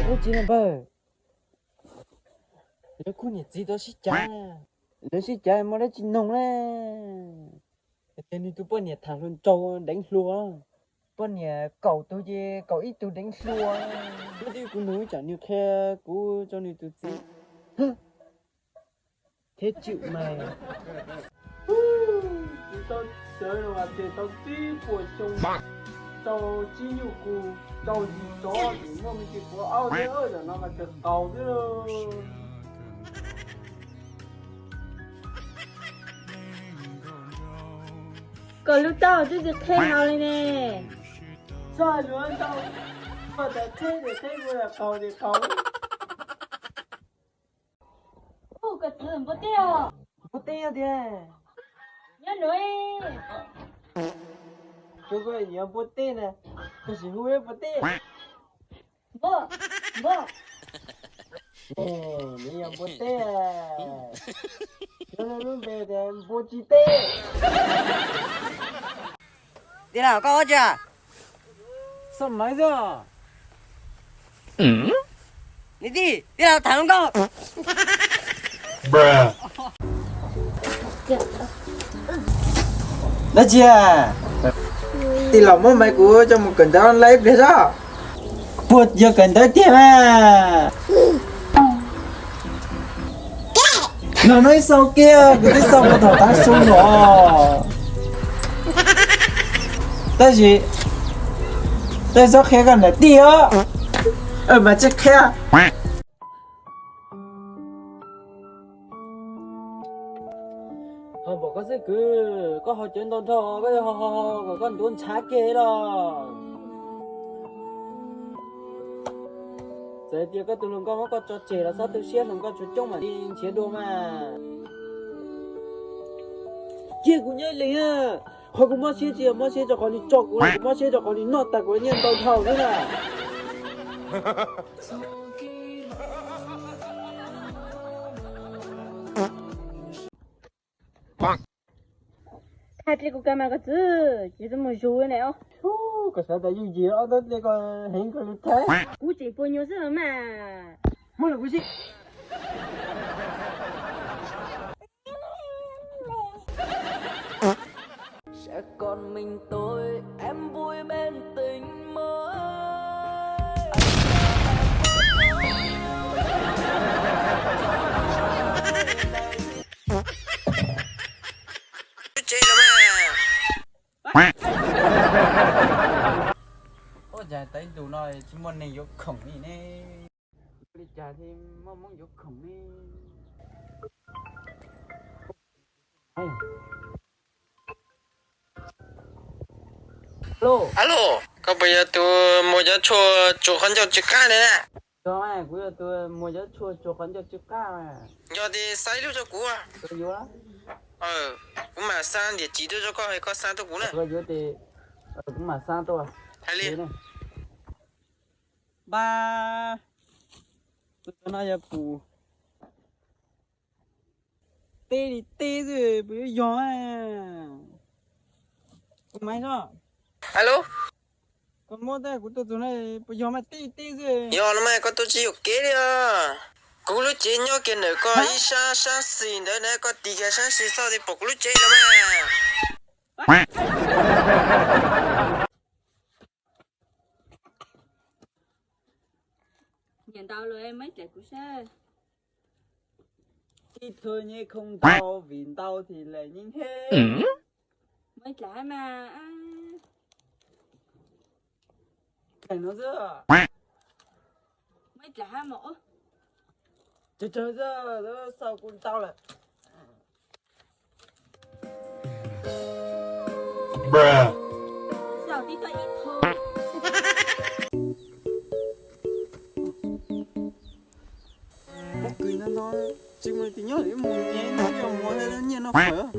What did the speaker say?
Dab tsi no npawg? Lawv kuj niam txiv tau sib cav. Lawv sib cav muaj dab tsi noog na? Tias nws tus poj niam tham hluas nraug deev hluas. Poj niam kaum tus ces kaum ib tug deev hluas. Kuv twb kuv nug tsam nws qhia kuv rau nws tus txiv. Thiab tsim mais. Kuv tau sawv los mas ces tau tib puas xyoo, tau tsib nyuj kub, tau yim tsov, tseem muaj me ntsis puav aub thiab, zaum no mas tseem qaug xwb lauj. Koj lub taub hau twb tsis qheb hau li ne. Txhob yuav ntau, koj tas qheb ces qheb, ua tas qaug ces qaug. Ub, koj txiv npua teb os. Npua teb tiag. Nyob nuav. Koj yuav npua teb na, koj sim hu npua teb. Npua, npua. Nws yog npua teb, nws lub npe tias npua tsis teb. Tij laug, koj ua dab tsi? Xauj maiv xwb. Niam tij, tij laug tham hluas nkauj. Dab tsi? Tij laug muab maiv kuv coj mus kawm ntawv online ib pliag soj. Puas yog kawm ntawv tiag mas? No no ib xau kiag, kuv twb xau puag thaum tav su los. Tab sis, tab sis txhob qhia koj niam tij os. Mas tsis qhia. Ho pom koj xwb kwv, koj ho cawv ntau nrho, koj yog ho ho ho kom koj ntuav ntshav kiag los. Txawm hais tias koj tus hluas nkauj muab koj tso tseg los txhob tu siab, hluas nkauj tsuas coob mam li nrhiav dua mas. Cia kuv nyob ib leeg, qhov kuv mob siab tsis yog mob siab rau qhov nws tso kuv, kuv mob siab rau qhov nws noj tas kuv nyiaj ntau dhau xwb na. Thaij pliag kuv kawg mas koj txiv, ces txhob mus zus ne os. Koj xav tas yooj yim ob tab pliag koj heev koj li thaij. Kuv tseem puas nyuag xwb los mas. Muab los kuv sib. Lub tsev los mas. Ua cas tau ib ntus no tsis muaj neeg yuav khoom li ne? Li cas thiaj muaj hmoob yuav khoom li? Alo, koj puas yog tus muag cov tshuaj tsuas qhov ncauj tsw qab ntawd na? Yog, kuv yog tus muag cov tshuaj tsuas qhov ncauj tsw qab. Yog ces xa ib lub rau kuv. Kuv mam xa niam txiv tuaj rau koj, koj xa tuaj kuv na. Kuv mam xa tuaj. Hais li. Npab, tus no yog pum teb li teb xwb, puas yuav yog? Kuv maiv xwb. Alo. Koj muab teb kuv tuaj txug no puas yog mas teb li teb xwb? Yog no mas koj tuaj tsis yuam kev li os. Kuv lub tsev nyob kiag ntawm koj ib sab, sab xis ntawd na, koj tig kiag sab xis txog ces pom kuv lub tsev no mas. Nyiam ntau lawm, muab ib dlaim kuv saib. Ib tug nyuj khoom ntau vim ntau thiaj li nyuaj hev. Muab ib dlaim mas. Dlaim no xwb. Muab ib dlaim hab mas. Tsawg tsawg xwb, xaus kuv ntau lawm. Muab kws no no, tsis muaj leej twg nyob li, mus nyiag ib hnub yuav mus nyiaj noj fawm.